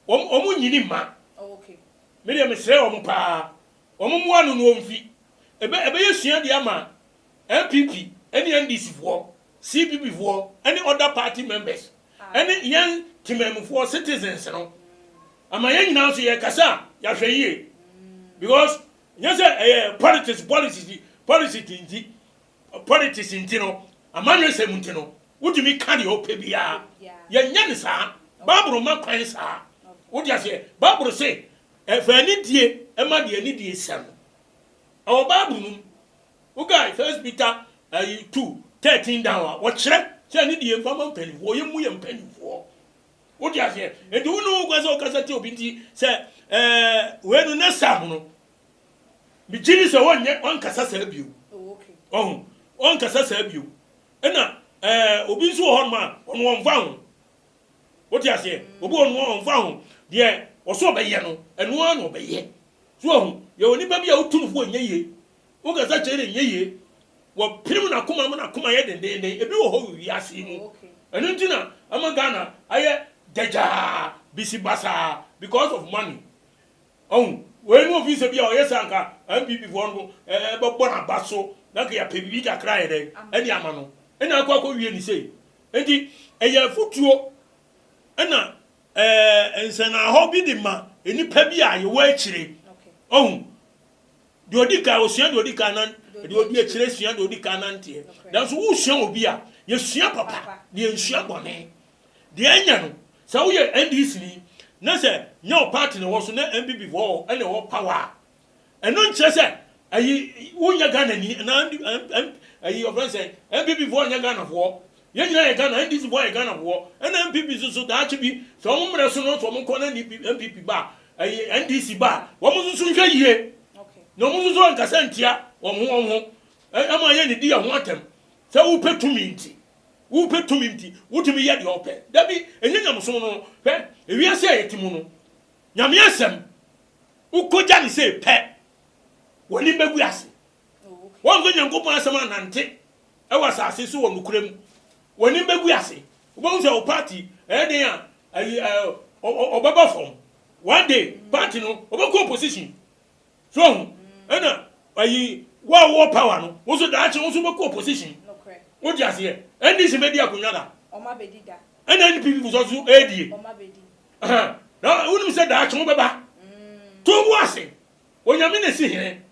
wɔn nyini mma. Me deɛ mesrɛ wɔn paa, wɔn mmoa no na wɔmfi. Ɛbɛ ɛbɛyɛ suadeɛ ama NPP ne NDC foɔ, CPP foɔ ne other party members ɛne yɛn temanmufoɔ, citizens no. Ama yɛn nyinaa nso yɛkasa a, yɛahwɛ yie. Because Nyɛ sɛ ɛyɛ politics politics politics nti politics nti no amanyɔsɛm nti no wotumi ka deɛ wopɛ biara. Yɛnyɛ no saa. Bible mma kwan saa. Wote aseɛ? Bible se ɛfa anidie ma deɛ anidie sɛ no. Ɛwɔ Bible no mu. Wokae First Peter ayi 2 13 down a wɔkyerɛ sɛ anidie mfa ma mpanimfoɔ. Yɛmmu yɛn mpanimfoɔ. Wote aseɛ? Enti wo ne wo kwan sɛ wokasa tia obi nti sɛ ɛɛ wei no next time no megye di sɛ wɔnyɛ ɔnkasa saa bio. Ɔho ɔnkasa saa bio. Ɛna ɛɛ obi nso wɔ hɔnom a ɔno ɔmfa ho. Wote aseɛ? Obi wɔ hɔnom a ɔmfa ho. Deɛ ɔsɛ ɔbɛyɛ no ɛno ara na ɔbɛyɛ. So wahu? Yɛwɔ nipa bi a wotu no fo ɛnyɛ yie. Wokasa kyerɛ no ɛnyɛ yie. Wɔpirim n'akoma ma n'akoma yɛ dendeenden. Ebi wɔ hɔ wɔ wiase yi mu. Ɛno nti na ama Ghana ayɛ gyagyaa, bisi basaa because of money. Ɔhu? Wei no ofi sɛ bi a ɔyɛ sɛ anka NPP foɔ no bɛbɔ n'aba so na anka yɛapɛ biribi kakra ayɛ dɛn ɛde ama no. Ɛna akɔ akɔ wie ne sei. Nti ɛyɛ afutuo ɛna ɛɛ nsɛnahɔ bi de ma nnipa bi a yɛwɔ akyire. Ɔhu? Deɛ ɔdi kan, ɔsua deɛ ɔdi kan nan, deɛ ɔdi akyire sua deɛ ɔdi kan nanteɛ. Nanso wosua obi a, yɛsua papa na yɛnsua bɔne. Deɛ ɛnyɛ no, sɛ woyɛ NDC ni na sɛ nyɛ wo party na ɛwɔ so na NPP foɔ na ɛwɔ power a, ɛno nkyerɛ sɛ ayi wonyɛ Ghanani anaa ayi ɔfrɛ sɛ NPP foɔ nyɛ Ghanafoɔ. Yɛn nyinaa yɛ Ghana, NDC foɔ yɛ Ghanafoɔ, ɛna NPP nso so daakye bi sɛ wɔn mmerɛ so no sɛ wɔn kɔ na NPP ba a, ɛyi NDC ba a, wɔn nso so nhwɛ yie na wɔn nso so ankasa ntia wɔn ho wɔn ho ɛma yɛn didi yɛn ho atɛm sɛ wopɛ tumi nti wopɛ tumi nti wotumi yɛ deɛ ɔpɛ. Dabi, ɛnyɛ nyamesom no. Hwɛ, ewiase a yɛte mu no, Nyame asɛm wokɔgya ne sei pɛ, w'anim bɛgu ase. Wɔmfa Nyankopɔn asɛm anante wɔ asase so wɔ nokorɛ mu. W'anim bɛgu ase. Wobɛhu sɛ wo party ɛyɛ den a, ayi ɛ, ɔbɛba fam. One day, party no, ɔbɛkɔ opposition. So ahu? Ɛna ayi, wo a wowɔ power no, wo nso daakye wo nso wobɛkɔ opposition. Wote aseɛ? NDC bɛdi akonnwa da. Ɛna NPP nso so ɛredie. Na wonim sɛ daakye wobɛba. To wo bo ase. Onyame na esi hene.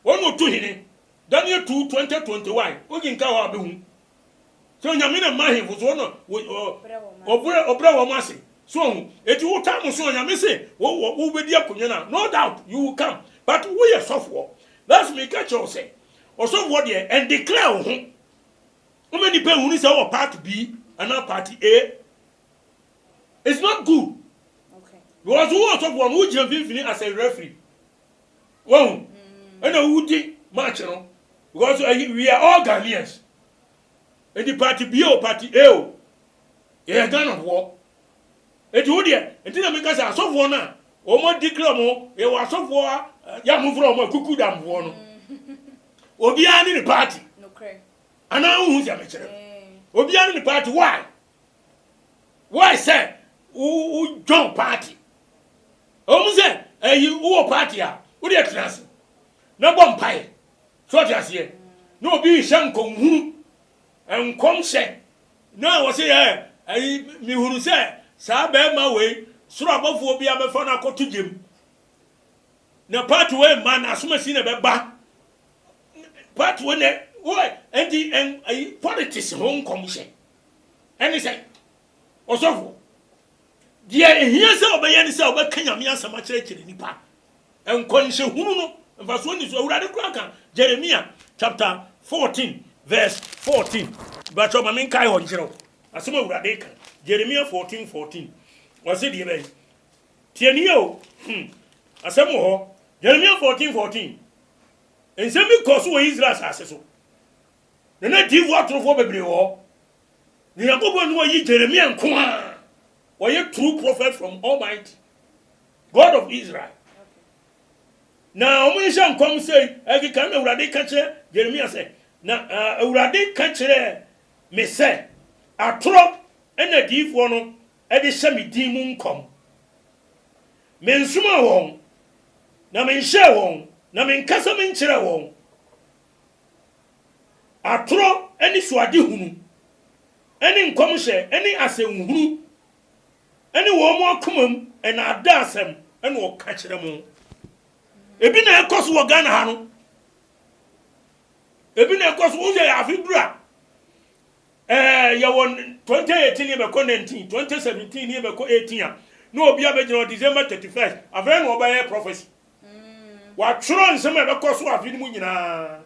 Wɔn na otu hene. Daniel 2, 20, 21. Wokenkan hɔ a wobɛhu. Sɛ Onyame na mma ahemfo so, ɔna ɔbrɛ ɔbrɛ wɔn ase. So ɔho, eti wo time so Onyame se wo wo wobɛdi akonnwa no a, no doubt you will come. But woyɛ sɔfoɔ. That's meka kyerɛ wo sɛ, ɔsɔfoɔ deɛ, ɛndeclare wo ho. Woma nnipa nhunu sɛ wowɔ party B anaa party A. It's not good. Because wowɔ ɔsɔfoɔ no, wogyina mfimfini as a referee. Wahu? Ɛna wodi match no. Because we are all Ghanaians. Enti party B o, party A o, yɛyɛ Ghanafoɔ. Enti wo deɛ, enti na meka sɛ asɔfoɔ no a wɔn adi kra wɔn, yɛwɔ asɔfoɔ a yɛ a mofrɛ wɔn akuku damfoɔ no. Obiara ne ne party. Anaa wohu sɛ mekyerɛ no. Obiara ne ne party. Why? Why sɛ wo join party? Ɛwɔ mu sɛ ɛyi wowɔ party a, wo deɛ tena ase na bɔ mpaeɛ. So ɔte aseɛ? Na obi rehyɛ nkɔmhunu, nkɔmhyɛ, na wɔsɛ yɛ ɛyi mehunu sɛ saa bɛrima wei soro abɔfoɔ bi abɛfa no akɔto gyem. Na party wei mma na asomasi na ɛbɛba. Party wei na wɔ ɛnti ɛyi politics ho nkɔmhyɛ. Ɛne sɛ ɔsɔfo deɛ ehia sɛ ɔbɛyɛ ne sɛ ɔbɛka Nyame asɛm akyerɛkyerɛ nipa. Nkɔnhyɛhunu no mfasoɔ nni so. Awurade koraa ka Jeremia chapter 14 verse 14. Bakyɛ ma menkae hɔ nkyerɛ wo. Asɛm Awurade ka Jeremia 14 14. Ɔse deɛ bɛn? Tie nie o. Asɛm wɔ hɔ. Jeremia 14 14. Nsɛm bi kɔ so wɔ Israel asase so. Na na adiyifoɔ atorofoɔ bebree wɔ hɔ. Na Nyankopɔn ne wɔyi Jeremia nko a wɔyɛ true prophet from Almighty God of Israel. Na wɔn nhyɛ nkɔm sɛ ɛkeka na Awurade ka kyerɛ Jeremia sɛ, na Awurade ka kyerɛ me sɛ, atorɔ na adiyifoɔ no de hyɛ me din mu nkɔm. Mensomaa wɔn, na menhyɛɛ wɔn, na menkasa menkyerɛɛ wɔn. Atorɔ anisoadehunu ne nkɔmhyɛ ne asɛnhunu ne wɔn akoma mu nnaadaasɛm na wɔka kyerɛ mo. Ebi na ɛkɔ so wɔ Ghana ha no. Ebi na ɛkɔ so, wo sɛ afe duru a, ɛɛ yɛwɔ 2018 ne yɛbɛkɔ 19, 2017 ne yɛbɛkɔ 18 a, na obi abɛgyina hɔ December 31st, afei na ɔbɛyɛ prophecy. Watwerɛ nsɛm a ɛbɛkɔ so afe no mu nyinaa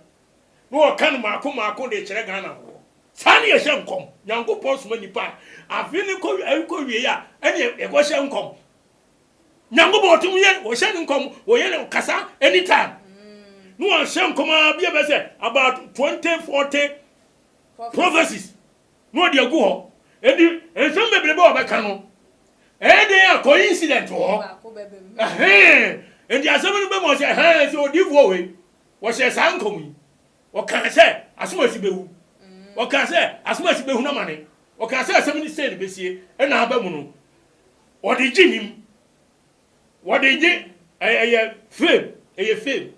na ɔka no mmaako mmaako de kyerɛ Ghanafoɔ. Saa ne yɛhyɛ nkɔm. Nyankopɔn soma nnipa a afe no kɔ ɛkɔ wie a ɛne yɛkɔhyɛ nkɔm. Nyankopɔn ɔtum yɛ wɔhyɛ no nkɔm wɔyɛ no kasa anytime. Na wɔhyɛ nkɔm a bi a bɛ sɛ about 20 40 prophecies. na ɔde agu hɔ. Enti nsɛm bebrebe a ɔbɛka no, ɛyɛ den a coincident wɔ hɔ. Ɛhɛn. Enti asɛm no bɛma ɔsɛ ɛhɛn sɛ odiifoɔ wei, wɔhyɛɛ saa nkɔm yi. Wɔkaa sɛ asomasi bɛwu. Wɔkaa sɛ asomasi bɛhunu amane. Wɔkaa sɛ asɛm no sei na ɛbɛsie, ɛna aba mu no. Wɔde gye nim. Wɔde gye ɛyɛ fame, ɛyɛ fame.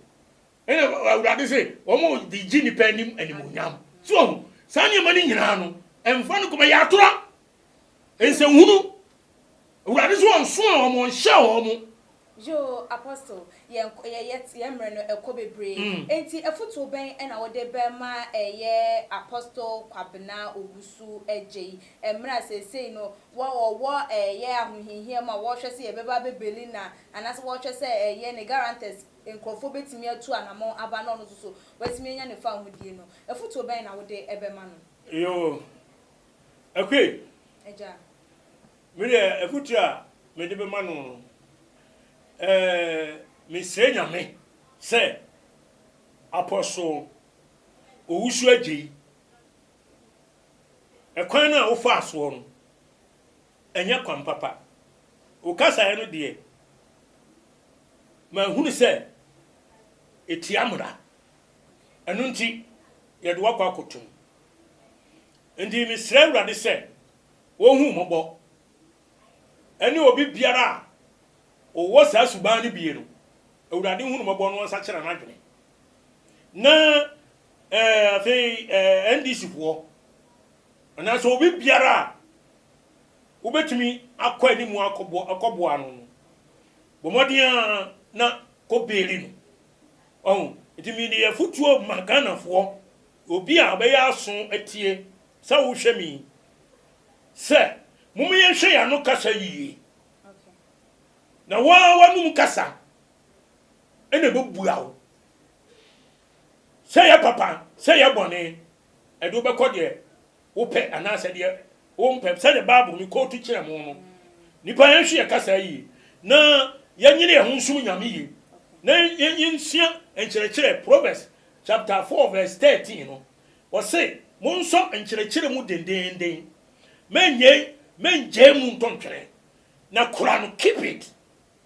Ɛna Awurade se, wɔn de gye nnipa anim animuonyam. So wahu? Saa nneɛma no nyinaa no, ɛmfa no kɔma yɛ atorɔ, nsɛnhunu. Awurade se ɔnsoa wɔn, ɔnhyɛ wɔn. Yoo Apostle, yɛn yɛ yɛ yɛn mmerɛ no ɛkɔ bebree, enti afutuo bɛn na wode bɛma ɛyɛ Apostle Kwabena Owusu Adjei mmerɛ a seesei no wɔ ɔwɔ ɛyɛ ahohiahia mu a wɔrehwɛ sɛ yɛbɛba abɛbeli no a, anaasɛ wɔrehwɛ sɛ ɛyɛ ne guarantors nkurɔfoɔ bɛtumi atu anammɔn aba na ɔno nso so watumi anya ne fawohodie no, afotuo bɛn na wode bɛma no? Yoo, Akue. Agya. Me deɛ afotuo a mede bɛma no no, ɛɛ mesrɛ Nyame sɛ Apostle Owusu Agyei, ɛkwan no a wofaa soɔ no, ɛnyɛ kwan papa. Wo kasaeɛ no deɛ, Mahunu sɛ ɛtia mmara, ɛno nti yɛde wo akɔ akɔto mu. Enti mesrɛ Awurade sɛ ɔnhu wo mmɔbɔ, ɛne obi biara a ɔwɔ saa suban no bie no, Awurade nhu no mmɔbɔ na ɔnsakyera n'adwene. Na eh, afei eh, NDC foɔ, anaasɛ obi biara a wobɛtumi akɔ anim akɔboa no no, Bɔ mmɔden ara na kɔ beeli no. Wahu? Nti mede afutuo ma Ghanafoɔ, obi a ɔbɛyɛ aso atie. sɛ wohwɛ me yi sɛ mom yɛnhwɛ yɛn ano kasa yie. Na wo ara w'anom kasa na ɛbɛbua wo. Sɛ ɛyɛ papa, sɛ ɛyɛ bɔne, ɛde wo bɛkɔ deɛ wopɛ anaasɛ deɛ wompɛ. Sɛdeɛ Bible no kootu kyerɛ mo no, nnipa yɛnhwɛ yɛn kasa yie na yɛnyere yɛn ho nsom Nyame yie na yɛnsua nkyerɛkyerɛ. Proverbs chapter 4 verse 13 no, ɔse, Monsɔ nkyerɛkyerɛ mu dendeenden, mɛnyɛ mɛngyae mu ntɔntwene. Na kora no, keep it,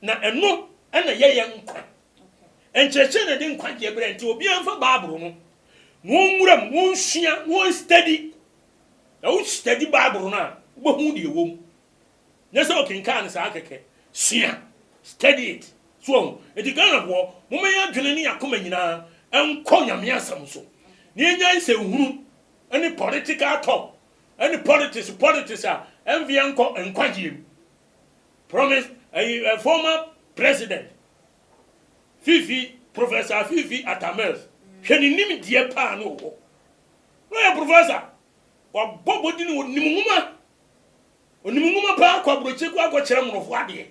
na ɛno na ɛyɛ yɛn nkwa. Nkyerɛkyerɛ na ɛde nkwagyeɛ brɛ, nti obiara mfa Bible no na ɔnwura mu, na ɔnsua, na ɔnstudy. Na wo study Bible no a, wobɛhu deɛ ɛwɔ mu. Nyɛ sɛ ɔkenkan no saa kɛkɛ. Sua, study it. So wahu? Nti Ghanafoɔ, momma yɛn adwene ne yɛn akoma nyinaa nkɔ Nyame asɛm so, na yɛnyae nsɛnhunu ne political talk Ɛne politics politics a ɛnfeɛ nkɔ nkwagyeɛ mu. Promise ɛyi ɛ former president Fifi Professor Fifi Atta Mills hwɛ ne nimdeɛ paa na ɔwɔ. Na ɔyɛ professor wabɔ bɔdini ɔnim nwoma ɔnim nwoma paa kɔ aburokyire kɔ akɔkyerɛ mmorɔfo adeɛ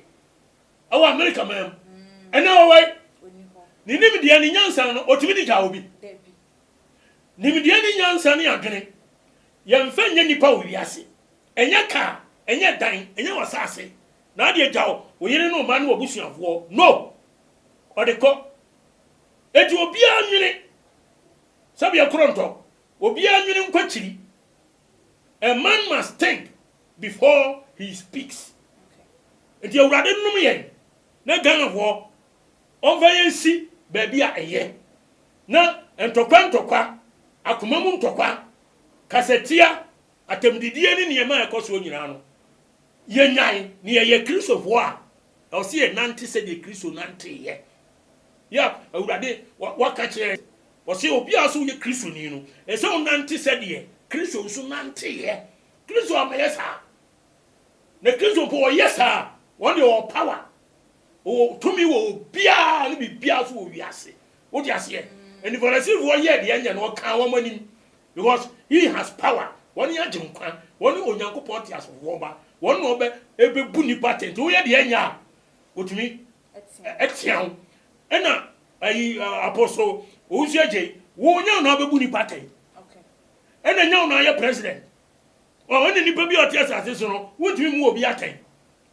ɛwɔ America man mu. Ɛnɛ ɔwɔ yi ne nimdeɛ ne nyansa no ɔtumi de gya obi. Nimdeɛ ne nyansa ne adwene, yɛmfa nyɛ nnipa wɔ wiase. Ɛnyɛ car, ɛnyɛ dan, ɛnyɛ w'asase na ade agya wo yere ne wo mma ne w'abusuafoɔ. No! Ɔde kɔ. Enti obiara nwene sɛdeɛ korɔntɔ, obiara nwene nkɔ akyiri. A man must think before he speaks. Enti Awurade nnom yɛn na Ghanafoɔ ɔmfa yɛn nsi baabi a ɛyɛ. Na ntɔkwa ntɔkwa, akoma mu ntɔkwa, kasatia, atɛmdidie ne nneɛma a ɛkɔ soɔ nyinaa no, yɛnyae na yɛyɛ Kristofoɔ a, ɛwɔ sɛ yɛnante sɛdeɛ Kristo nanteeɛ. Yɛ Awurade waka kyerɛ ɔse obiara sɛ woyɛ Kristoni no, ɛsɛ sɛ wonante sɛdeɛ Kristo nso nanteeɛ. Kristo ammɛyɛ saa. Na Kristo mpo ɔyɛ saa a, wɔn deɛ ɔwɔ power. Ɔwɔ tumi wɔ obiara ne biribiara so wɔ wiase. Wote aseɛ? And Farisifoɔ yɛɛ deɛ ɛnyɛ no, ɔkaa wɔn anim. Because he has power. Wɔn yɛ agyenkwa. Wɔn ne Onyankopɔn teasefoɔ ba. Wɔn na ɔbɛ ɛbɛbu nipa atɛn. Nti woyɛ deɛ ɛnyɛ a, wɔtumi ɛtea wo. Ɛna ayi Apostle Owusu Adjei, wo nyɛ wo na wobɛbu nipa atɛn. Ɛna nyɛ wo na ayɛ president. Ɔne nipa bi a ɔte asase so no, wontumi mmu obi atɛn.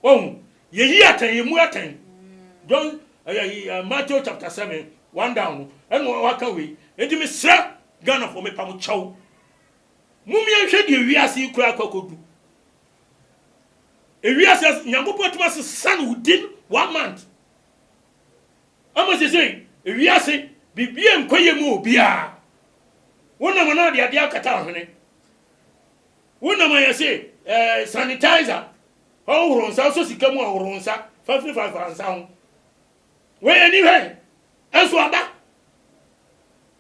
Wahu? Yɛyi atɛn, yɛmmu atɛn. John, ɛyɛ, Matthew chapter 7, one down no, ɛna waka wei. Enti mesrɛ Ghanafoɔ, mepa mo kyɛw. Mom yɛnhwɛ deɛ wiase yi koraa akɔ akɔdu. Ewiase, Nyankopɔn atumi asesa no within one month. Ama sesei, ewiase, biribiara nkɔ yie mu obiara. Wonam anaa de adeɛ akata ɔhwene. Wonam a yɛse eh, sanitizer. Fa hohoro nsa, wosɔ sika mu a hohoro nsa, fa firi nsa ho. Wei ani hwɛ, ɛnso aba.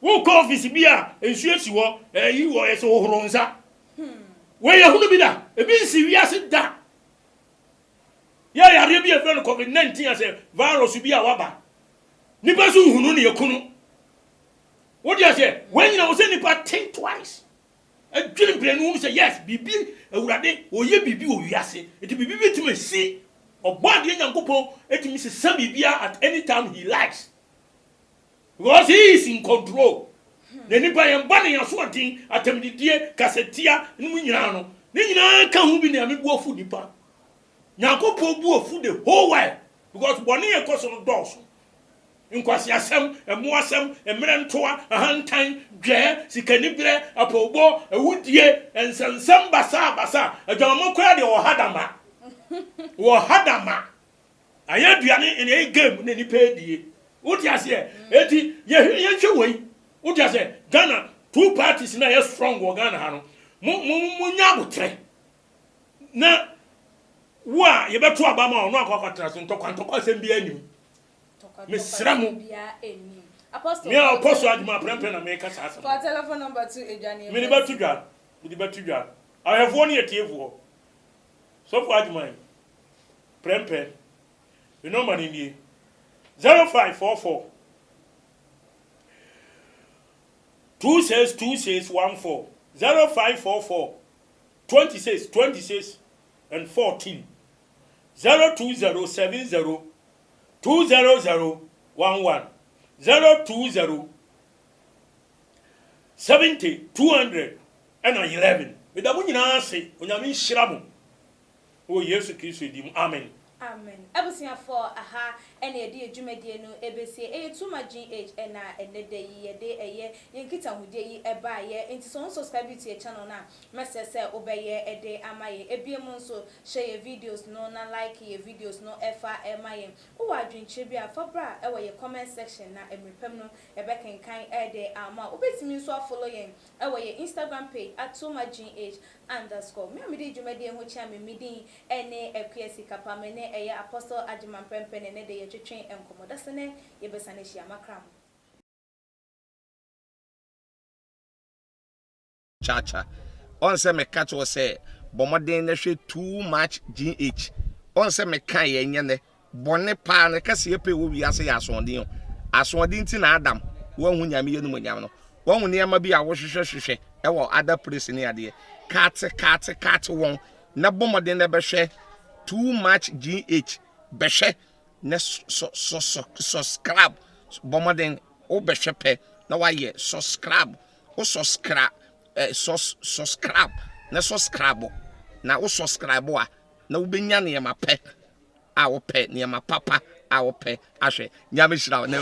Wokɔ ɔfisi bi a nsuo si hɔ, ɛyi wɔ yɛsɛ hohoro nsa. Wei yɛhunu bi da, ebi nsi wiase da. Yɛ yareɛ bi a yɛfrɛ no COVID-19 asɛ virus bi a waba. Nipa nso nhunu ne yɛkunu. Wode aseɛ, wei nyina wɔ sɛ nipa think twice. Adwene mprenu hunu sɛ yes biribi Awurade ɔyɛ biribi wɔ wiase nti biribi bi tumi si. Ɔbɔ adeɛ Nyankopɔn tumi sesa biribiara at any time he likes because he is in control. Na nipa yɛn bɔne yɛn asoɔden atɛmdidie kasatia no mu nyinaa no ne nyinaa ka ho bi na Nyame bu afu nipa. Nyankopɔn bu afu the whole world because bɔne a ɛkɔ so no dɔɔso. Nkwaseasɛm, mmoasɛm, mmerɛntoa, ahantan, dwɛɛ, sikaniberɛ, apoobɔ, awudie, nsɛnsɛm basabasa, adwamammɔ koraa deɛ wɔ ha da ma. Wɔ ha da ma. Ayɛ aduane na ɛyɛ game na nipa adie. Wote aseɛ? Enti yɛhwɛ yɛnhwɛ wei. Wote aseɛ? Ghana two parties na ɛyɛ strong wɔ Ghana ha no. Mo mo mo nya abotrɛ. Na wo a yɛbɛto aba ma ɔno akɔ akɔtena so ntɔkwa ntɔkwa asɛm biara nnim. Mesrɛ mo, me a ɔkɔ so adwuma prɛmprɛ na meka saa asɛm no. Mede bɛto dwa, mede bɛto dwa. Ahwɛfoɔ ne atiefoɔ, Sɔfo Agyeman, prɛmprɛ, me nɔmba no nie, 0544 262614, 0544. 26 26 and 14 020 70 200 11 020 70 200 ɛna 11. Meda mo nyinaa ase. Onyame nhyira mo wɔ Yesu Kristo din mu. Amen. Amen abusuafoɔ, aha ɛna yɛde yɛ dwumadie no ɛbɛsie. Ɛyɛ Too Much GH ɛna ɛnɛ da yi yɛde ɛyɛ yɛn nkitahodie yi ɛbaayɛ. Nti sɛ wɔn subscribe to yɛ channel no a, mɛsɛ sɛ wobɛyɛ ɛde ama yɛn. Ebien mu nso, hyɛ yɛ videos no na like yɛ videos no ɛfa ɛma yɛn. Wowɔ adwenkyerɛ bi a, fa bra ɛwɔ yɛ comment section na mmerepɛm no yɛbɛkenkan ɛde ama. Wobɛtumi nso afollow yɛn ɛwɔ yɛ Instagram page at Too Much GH underscore. Me a mede dwumadie ho kyɛn me medin ɛne Akua Sikapa. Me ne ɛyɛ Apostle Agyeman Prɛmpɛ ne ne de yɛtwetwe nkɔmmɔ dasa ne yɛbɛsane ahyia makra mo. Chacha, ɔn sɛ meka kyerɛ wo sɛ bɔ mmɔden na hwɛ Too Much GH. Ɔn sɛ meka yɛ nyɛ nɛ. Bɔne paa no kɛseyɛ pɛ wɔ wiase yɛ asoɔden o. Asoɔden nti na Adam wanhu Nyame animuonyam no. Wahu nneɛma bi a wohwehwɛ hwehwɛ wɔ other place ne adeɛ. Kate kate kate wɔn na bɔ mmɔden na bɛhwɛ Too Much GH. Bɛhwɛ na sɔ sɔ sɔ subscribe. Bɔ mmɔden wobɛhwɛ pɛ na wayɛ subscribe. Wo subscribe eh, sus subscribe na subscribe na wo subscribe a na wobɛnya nneɛma pɛ a wopɛ, nneɛma papa a wopɛ ahwɛ. Nyame hyira wo na.